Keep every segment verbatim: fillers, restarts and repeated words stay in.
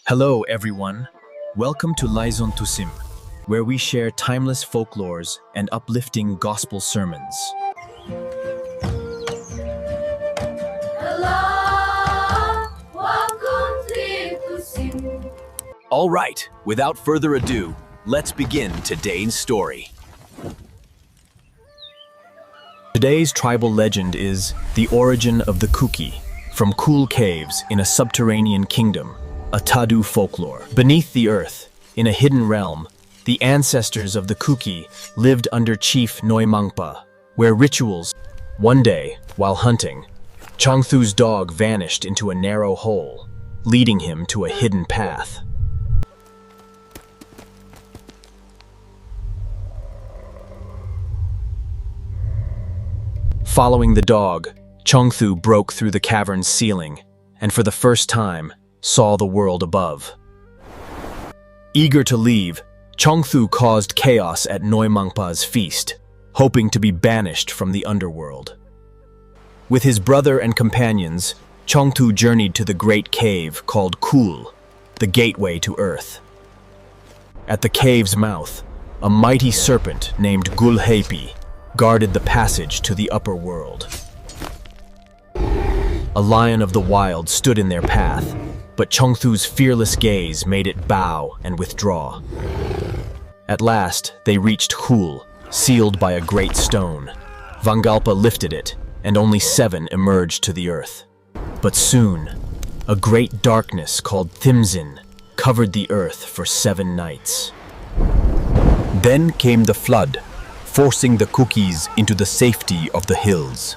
Hello, everyone. Welcome to Laizon Tusim, where we share timeless folklores and uplifting gospel sermons. Hello, welcome to Tusim. All right, without further ado, let's begin today's story. Today's tribal legend is the origin of the Kuki, from Khul caves in a subterranean kingdom, Atadu folklore. Beneath the earth, in a hidden realm, the ancestors of the Kuki lived under Chief Noimangpa, where rituals. One day, while hunting, Changthu's dog vanished into a narrow hole, leading him to a hidden path. Following the dog, Chongthu broke through the cavern's ceiling and, for the first time, saw the world above. Eager to leave, Chongthu caused chaos at Noimangpa's feast, hoping to be banished from the underworld. With his brother and companions, Chongthu journeyed to the great cave called Kul, the gateway to earth. At the cave's mouth, a mighty serpent named Gulhepi guarded the passage to the upper world. A lion of the wild stood in their path, but Chongthu's fearless gaze made it bow and withdraw. At last, they reached Khul, sealed by a great stone. Vangalpa lifted it, and only seven emerged to the earth. But soon, a great darkness called Thimzin covered the earth for seven nights. Then came the flood, forcing the Kukis into the safety of the hills.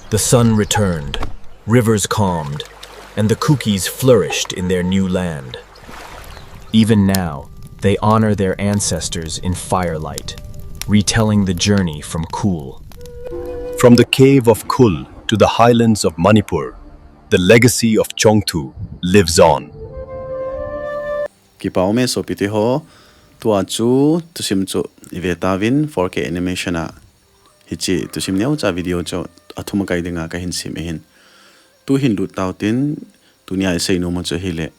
The sun returned, rivers calmed, and the Kukis flourished in their new land. Even now, they honor their ancestors in firelight, retelling the journey from Kul. From the cave of Kul to the highlands of Manipur, the legacy of Chongthu lives on. Kipa ume sopite ho, tua chu tusim chu ive tauvin four K animation a. Hichi tusim neocha video chu athum kai dinga kahin sim ahin. Tuhin lut tautin, tunia isei nom u chu hile.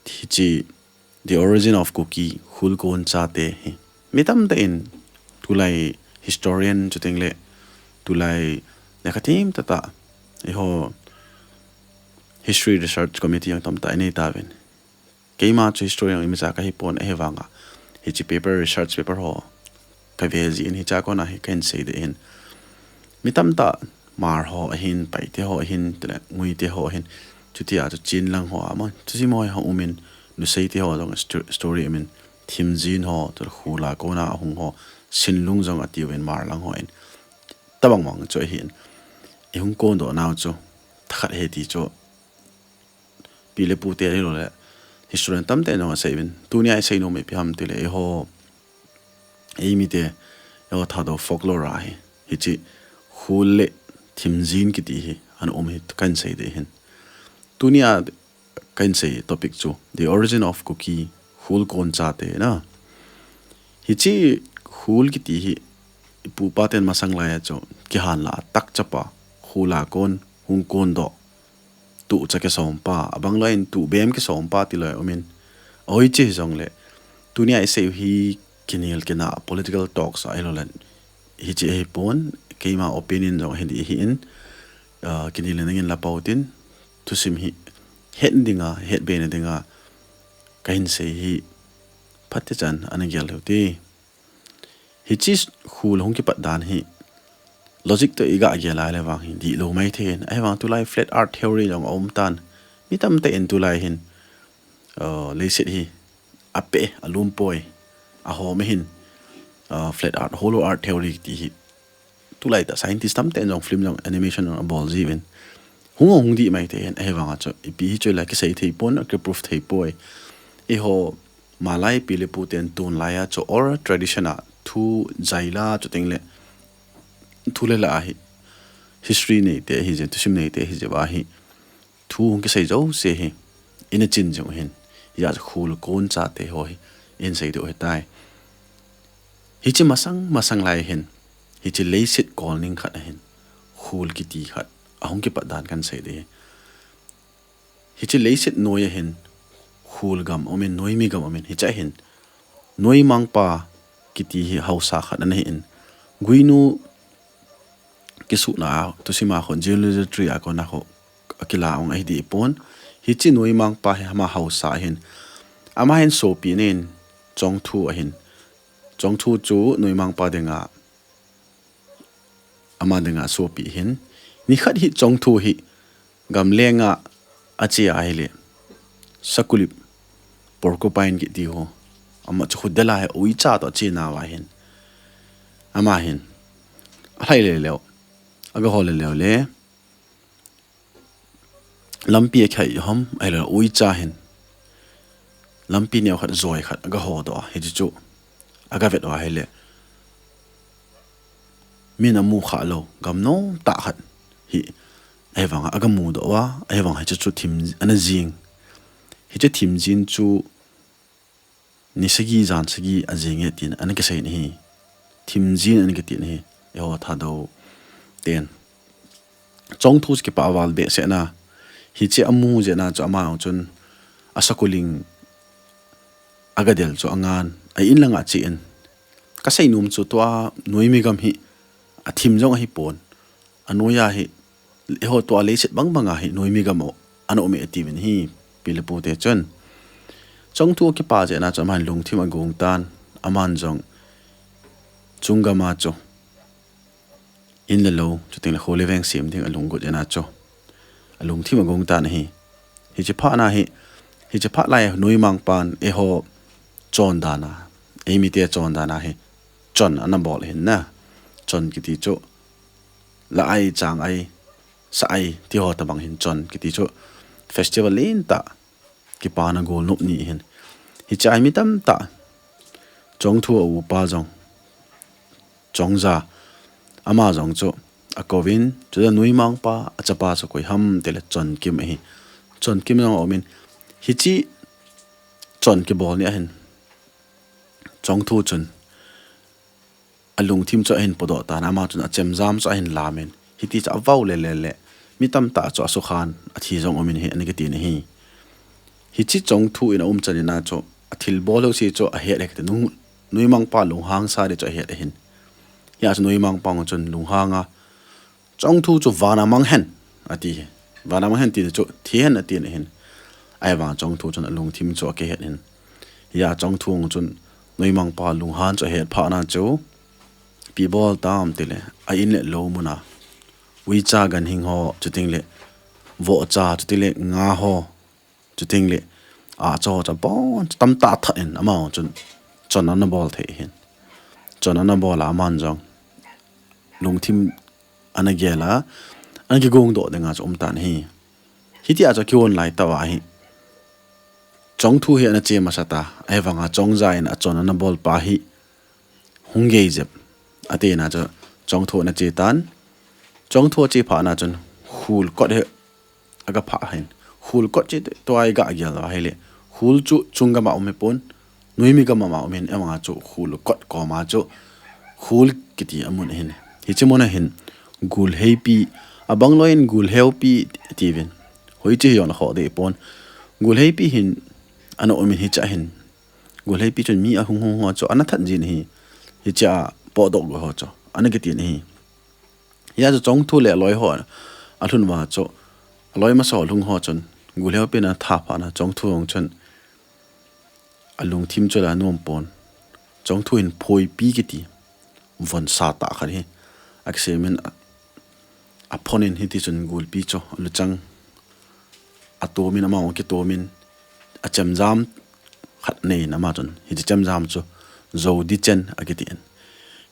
Hichi The Origin of Kuki, Khul Kon Chate hi. Mi tamtah in tulai historian chuteng le tulai lekhathiem tah tah, eiho History Research Committee jong tamtah inei tauvin. Keima chu history jong imacha kahipon ahivanga, hichi paper, research paper ho kave jin hicha kona hi kahin sei ding ahin. Mi tamtah Hmar ho ahin, Paite ho ahin, tile Nguite ho ahin, chutia chu Chin lang ho a mo, chuche mo ho umin, Luseite ho jong sto-, story umin, Thimjin ho, tule Khul a kona ahung ho, Sinlung jong atiuvin Hmar lang ho in. Tabang bang chu ahin. Ihung kondoh nau chu thakhat ahi ti chu pi le pute ahilouleh historian tamtah in jong aseiuvin. Tunia isei nom u ipi ham tile eiho, eimite, eiho Thadou folklore a hi, hichi Khul le Thimjin kiti hi ana um hi kahin sei ding ahin. Tunia kahin sei topic chu The Origin of Kuki, Khul Kon Chate na. Hichi Khul kiti hi ipu ipa ten masang laiya chu kihanlah a takchapa, Khul a kon hung kondoh, tuhcha kisompa, abang laiyin tuhbem kisompa tiloi umin. Ahi chu hijongle, tunia isei u hi kinel kina political talks ahilouleh, hichi ahipon, keima opinion jong ahi ding ahin, ah, kinel le nangin la pau tin, thusim hi het dinga, het be na dinga kahin sei hi phatechan ana gel leu te. Hichi Khul hung kipat dan hi logic toh iga gel a le vang hi dihlou maithei in, ahivang tulai flat earth theory jong aum tan. Mi tamtah in tulai hin, uh, leiset hi apeh, alumpoi, ahom ahin, uh, flat earth, hollow earth theory ti hi. Tulai tah scientist tamtah in jong film jong animation jong abol jiuvin. Hung hung dih maithei in, ahivanga chu ipi hi chu la kisei thei pon, kiproof thei poi. Eiho malai pi le pu ten tun laiya chu oral tradition a thu jaila chuteng le thu le la a hi history neite ahi jeh, thusim neite ahi jeh uva hi thu hung kisei jouse hi ina chin jing u ahin. Hijeh a chu Khul Kon Chate ho hi ihin sei diu ahitai. Hiche masang masang lai hin, hiche leiset kolning khat ahin, khul kiti khat ahung kipat dan kan sei ding. Hiche leiset noi ahin, khul gam aumin, noimi gam aumin, hiche ahin, noimangpa kiti hi haosa khat ana hin, guinu kisuna, thusima khun, genealogy tree a kona khu akila ong ahi dipon. Hiche noimangpa hi ama haosa ahin, ama hin sopi nen, Chongthu ahin. Chongthu chu noimangpa dinga, ama dinga sopi ahin. Nikhat hi Chongthu hi gamlenga ache ahile, sakulip, porcupine kiti ho, ama chu khu dela hi uicha toh ache nauva hin, ama hin alhai leleu, aga hol leleu le, lampi akhai hom ahile uicha hin lampi neo khat, joi khat aga hodoh a, hichu chu aga vet uva ahile, min amu khalou gamnom tah khat hi ahivanga aga mudoh uva, ahivanga hichu chu thim ana jing. Hiche thim jin chu ni sagi jan sagi ajing e tin ana kisei ahi. Thim jin ana kiti ahi, eiho Thadou ten. Chongthu chu kipah val behseh na, hiche amu jeh a chu ama jong chun asakuling aga del chu angan, a in langa achen. Kasei nom chu tua noimi gam hi athim jong ahipon, anoiya hi, eiho tua leiset bang banga hi noimi gam ana um e atiuvin ahi, pi le pu te chun. Chongthu akipa jeh a chu aman lungthim agong tan, aman jong chung gama chu in le lou, chuteng le kho le veng sem ding alunggot jeh a chu alungthim agong tan ahi. Hiche phat na hi, hiche phat lai noimangpan eiho chondan a, eimite chondan a hi chon ana bol ahin na. Chon kiti chu la ai, chang ai, sa ai tiho tabang hin chon kiti chu festival lentah kipana golnop ni ahin. Hiche a mi tamtah, Chongthu a upa jong, Chongja, ama jong chu akouvin, chuta noimangpa achapa chu koi ham tile Chonkim ahi. Chonkim jong aumin, hiche chon kibol ni ahin Chongthu chun alungthim chu ahin podoh tan, ama chun achemjam chu ahin lamin, hiti chu avau le le le, mi tamtah chu asukhan athi jong umin ahi, ana kiti ahi. Hiche Chongthu in aum chan in a chu athilbol jouse chu ahet e kiti, noimangpa lunghang sa ding chu ahet ahin. Hia chu noimangpa chun lunghang a, Chongthu chu vana mang hen, ati hi. Vana mang hen ti chu thi hen ati ahin. Ahivang Chongthu chun alungthim chu akihet ahin. Hia Chongthu chun noimangpa lunghan chu ahet phat na chu, ipi bol tam tile, a in le lou muna uicha, ganhing ho, chuteng le vohcha, chuteng le nga ho, chuteng le acha ho chu abon chu tamtah that in, ama chun chon ana bol thei ahin. Chon ana bol a, aman jong lungthim ana gel a, ana kigong doh dinga chu um tan ahi. Hitia chu akigon lai tah uva hi, Chongthu hi ana che masa ta, ahivanga Chongja in achon ana bol pa hi hung gei jep, ati na chu Chongthu ana che tan. Chongthu ache phat na chun khul kot hi aga phah ahin. Khul kot chu tua iga gel uva ahile, khul chu chung gam a um hipon, noimi gam a um ahin, ahivanga chu khul kot koma chu khul kiti amun ahin. Hiche mun a hin gulheipi, abang loi in gulheupi tiuvin, hoiche hi jong nakhoh deh pon. Gulheipi hin ana umin, hiche a hin gulheipi chun mi ahung hung ho chu ana that jin ahi. Hiche a potdoh gol ho chu ana kitin ahi. Hia chu Chongthu le aloi ho alhun uva chu, aloi masa ho lhung ho chun gulheipi in ana that phat na, Chongthu jong chun alungthim chu la anom pon. Chongthu hin phoipi kiti von sa tah khat hi akisemin, a, aphon in, hiti chun gulpi chu aluchang atomin, ama jong kitomin, achemjam khat anei in, ama chun hiche chemjam chu Jodichen akiti in.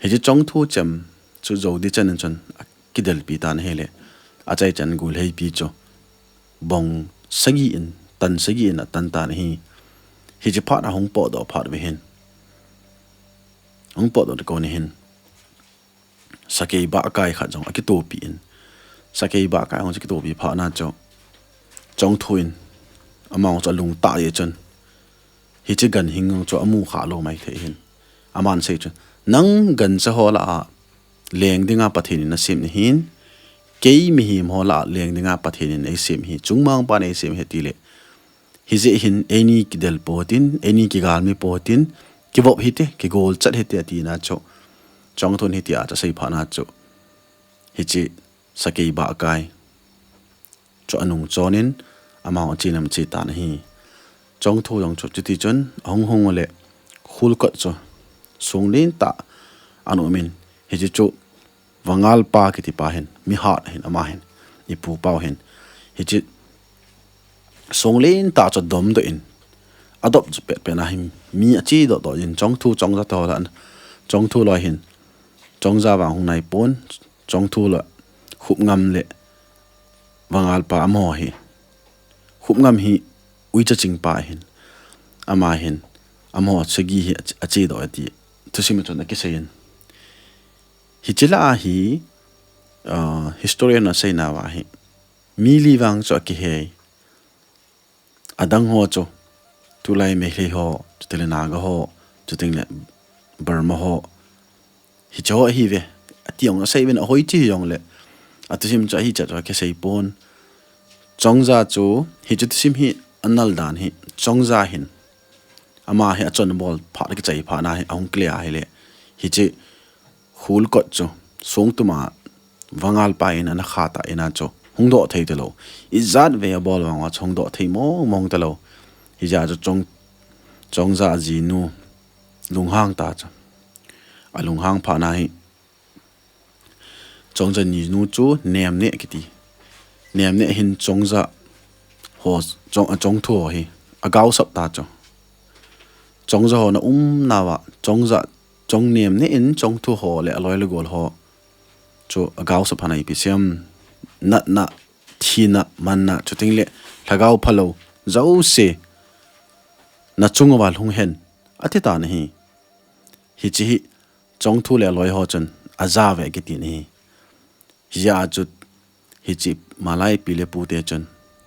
Hiche Chongthu chem chu Jodichen in chun akidelpi tan ahile, achaichan gulheipi chu bong sagi in, tan sagi in atan tan ahi. Hiche phat ahung potdoh phat uva hin, ahung potdoh kon in hin, sakei bahkai khat jong akitopi in, sakei bahkai jong chu akitopi phat na chu, Chongthu in ama jong chu alungtah jeh chun, hiche ganhing jong chu amu khalou maithei ahin. Aman asei chun, Nang gancha ho lah a leng dinga Pathen in asem nahin, kei mihem ho lah a leng dinga Pathen in eisem hi, chungmang pan eisem hi tile, hijeh hin eini kidel potin, eini kigalmi potin, kivop hite, kigolchat hite atina chu, Chongthun hitia chu asei phat na chu, hiche sakei bahkai chu anung chonin, amaho ache nam ache tan ahi. Chongthu jong chu chuti chun ahung hung uleh, khulkot chu song lentah ana umin, hiche chu Vangalpa kitipa hin, mihat ahin, ama hin, ipu pau hin, hiche song lentah chu domdoh in, adop chu petpet na hin mi ache dohdoh in, Chongthu Chongja te ho lah a, Chongthu loi hin Chongja vang hung naipon, Chongthu loi Khupngam le Vangalpa amaho hi, Khupngam hi Uicha Chingpa ahin, ama hin amaho sagi hi ache, achedoh e ti thusim a chun akiseiyin. Hiche lah a hi, historian ho aseina uva hi, mi li vang chu akihei. Adang ho chu, tulai Meitei ho, chutengle Naga ho, chutengle Burma ho, hiche ho ahiuve, ati jong aseiuvin, ahoi che hijongle, athusim chu ahichat chu akiseipon. Chongja chu, hiche thusim hi anal dan hi, Chongja hin ama hi achon abol phat, akichai phat na hi ahung clear ahile, hiche khulkot chu songtum a Vangalpa in ana khat a, ina chu hungdoh thei talou. Ijat vei abol vang uva chu hungdoh thei mong mong talou. Hijeh a chu Chong, Chongja ajinu lunghang ta chu, alunghang phat na hi, Chongja jinu chu Nemneh kiti. Nemneh hin Chongja ho, Chong, Chongthu ho hi agaosap ta chu. Chongja ho ana umna uva, Chongja, Chong Nemneh in Chongthu ho le aloi le gol ho chu agaosap phat na ipi seiyem, natna, thina, manna, chutengle lhagao phalou jouse nachung uva lhung hen, ati tan ahi. Hiche hi Chongthu le aloi ho chun ajauve akiti ahi. Hijeh a chu hiche Malai pi le pute chun,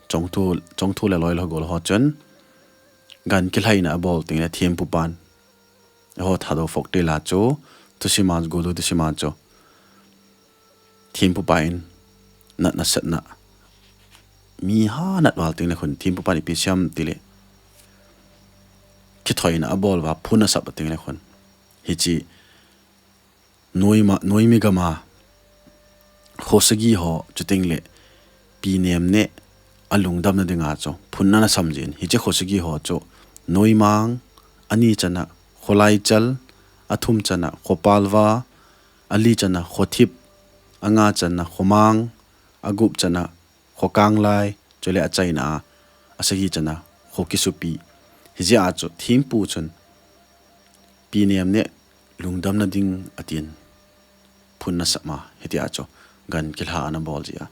Chongthu, Chongthu le aloi le gol ho chun, gan kilhaina abol tengle thempupan, eiho Thadou folktale a chu, thusim a, Golu thusim a chu, thempupa in natna satna, mi ha nat val tengle khun thempupan ipi seiyem tile, kithoina abol uva phun asap tengle khun, hiche Noima, Noimi gam a khosagi ho, chutengle Pi Nemneh alungdamna dinga chu phun ana sam jin. Hiche khosagi ho chu Noimang, ani channa Kholaichal, athum channa Khopalva, ali channa Khothip, anga channa Khomang, agup channa Khokanglai, chule achaina a, asagi channa Khokisupi. Hijeh a chu thempu chun Pi Nemneh lungdamna ding atin phun ana sap a, hitia chu gan kilha ana bol jia,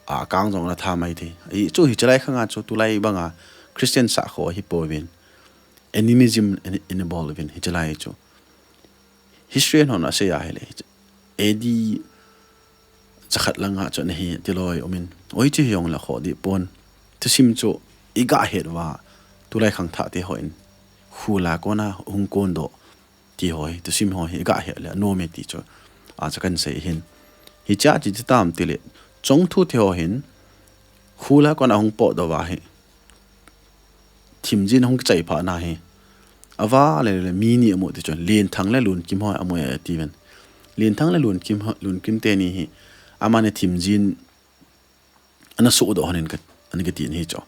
akang jong ana tha maithei. Hichu hiche lai khang a chu tulai banga Christian sahkho ahipouvin, animism ana, ana bol uvin hiche lai chu. History hon asei ahile, A D chakhat langa chu ana hi tilou umin, oi chu hijongle khoh deh pon. Thusim chu iga het uva, tulai khangthah te hon khul a kona hung kondoh ti ho hi, thusim ho hi iga het le anom e ti chu acha kahin sei ahin. Hichea chu ipi ti tam tile, Chongthu te ho hin khul a kona hung potdoh uva hi, thimjin hung kichai phat na hi, ava le le mi ni amu ti chun, Lenthang le Lunkim ho amu e atiuvin. Lenthang le Lunkim ho, Lunkim teni hi, amani thimjin ana sohdoh lhonin ka, ana kiti ahi chu.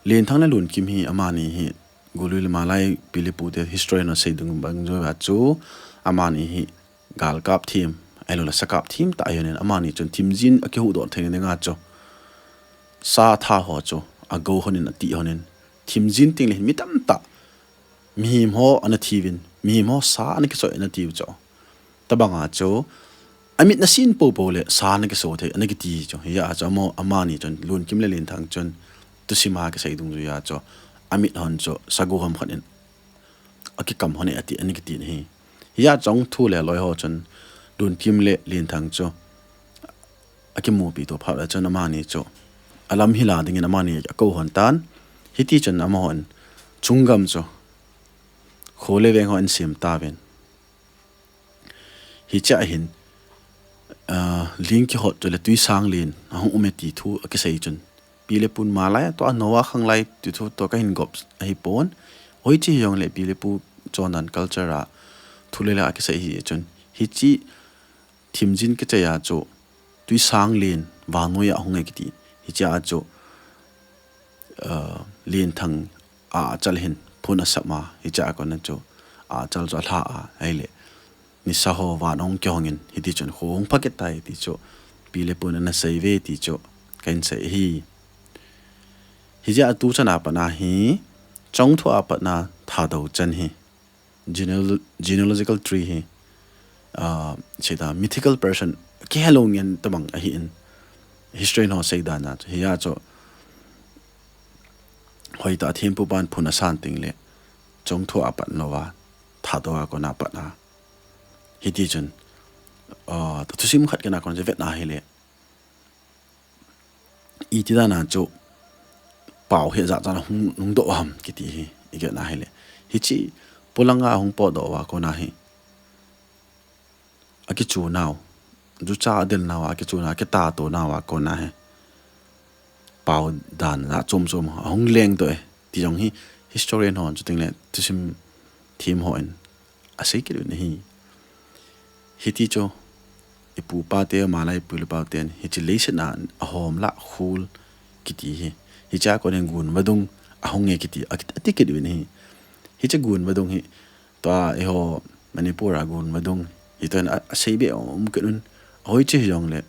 Lenthang le Lunkim hi amani hi, Golui le Malai pi le pute history hon asei ding bang jou a chu, amani hi galkap them, ahiloule sakap them tah ahi lhonin, amani chun thimjin akihuhdoh theina dinga chu, sa atha ho chu agou lhonin, ati lhonin, thimjin tengle hin mi tamtah, mihem ho ana thiuvin, mihem ho sa ana kisoh in atiu chu. Tobanga chu, amit nasin poupou le sa ana kiso thei, ana kiti chu. Hijeh a chu, ama, amani chun, Lunkim le Lenthang chun, thusim a kisei dungjuia chu, amit lhon chu sagou ham khat in akikam lhon e ati, ana kiti ahi. Hijeh a Chongthu le aloi ho chun, Lunkim le Lenthang chu akimupi to phat le chun, amani chu alamhil a dingin amani akou lhon tan. Hiti chun amahon chunggam chu kho le veng ho ahin sem tauvin, Hichea hin, ah, ling kihot chu le tuisang len ahung um e ti thu akisei chun, pi le pun malai, tua Noah khanglai ti thu tua kahin gop ahipon. Hoiche hijongle pi le pu chondan culture a thu le la akisei ahi chun, hiche thimjin kichai a chu tuisang len vannoi a ahung e kiti. Hichea chu, ah, lenthang a achal hin phun asap a, hichea kona chu achal chu alha a, ahile nisa ho van ahung kihong in, hiti chun kho hung pha kit tai ti chu pi le pun ana sei uve ti chu kahin sei ahi. Hichea tuchan a pat na hi, Chongthu a pat na Thadou chan hi, geneal-, genealogical tree hi, ah, seida mythical person, kihelou ngen tabang ahin, historian ho seidan a chu, hia chu hoitah a thempu pan phun asan tengle Chongthu a pat louva, Thadou a kona pat a, hiti chun, ah, thusim khat kana kon je vet na hile, iti dan a chu pau hi jat jat a hung, hung doh ham kiti hi iget na hile, hiche polanga hung potdoh uva kona hi akichu nau, jucha adel nauva akichu nau, akitato nauva kona hi pau dan jat chom chom ahung lengdoh e ti jong hi historian hon, chutengle thusim them hon asei kit uvin ahi. Hiti chu ipu ipa te, malai ipu le ipa ten hiche leiset a ahom lah khul kiti hi, hichea konin gun vadung ahung e kiti a, ati kit uvin ahi. Hiche gun vadung hi tua eiho Manipur a gun vadung hi toh a, asei be um kit un. Hoiche hijongle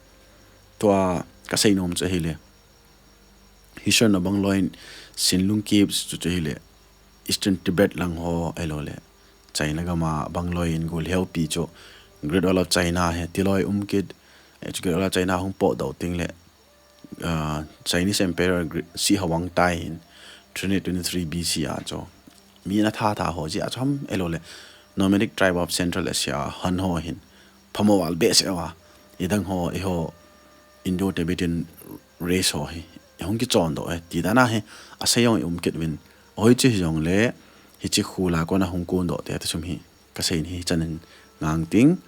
tua kasei nom chu ahile, history a bang loi in Sinlung Caves chu chu ahile, Eastern Tibet lang ho ahilou le China gam a bang loi in gol heopi chu Great Wall of China hi tiloi um kit, eh, chu Great Wall of China hung potdoh tengle, ah, Chinese Emperor Gre-, Shi Huang Tai hin three hundred twenty-three B C a chu mi ana tha tha ho jeh a chu ham ahilou le nomadic tribe of Central Asia, Han ho hin phamo val behseh uva, idang ho, eiho Indo-Tibetan race ho hi hung kichondoh e ti dan a hi asei jong um kit uvin. Hoiche hijongle hiche khul a kona hung kondoh te thusim hi kasei ni hi chan in ngang ting.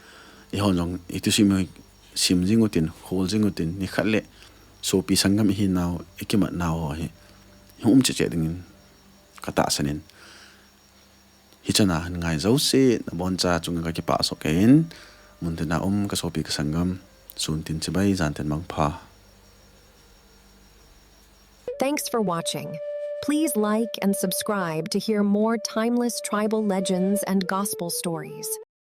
Eihon jong i thusim hi sim jing utin, khol jing utin, nikhat le sopi sanggam ihinau, ikimatnau ho hi hung um cheh cheh dingin katahsan in. Hichan a hin ngai jouse naboncha chunga kakipah soh kei in, muntina um kasopi kasanggam, sun tin chibai, jan tin mangpha. Thanks for watching. Please like and subscribe to hear more timeless tribal legends and gospel stories.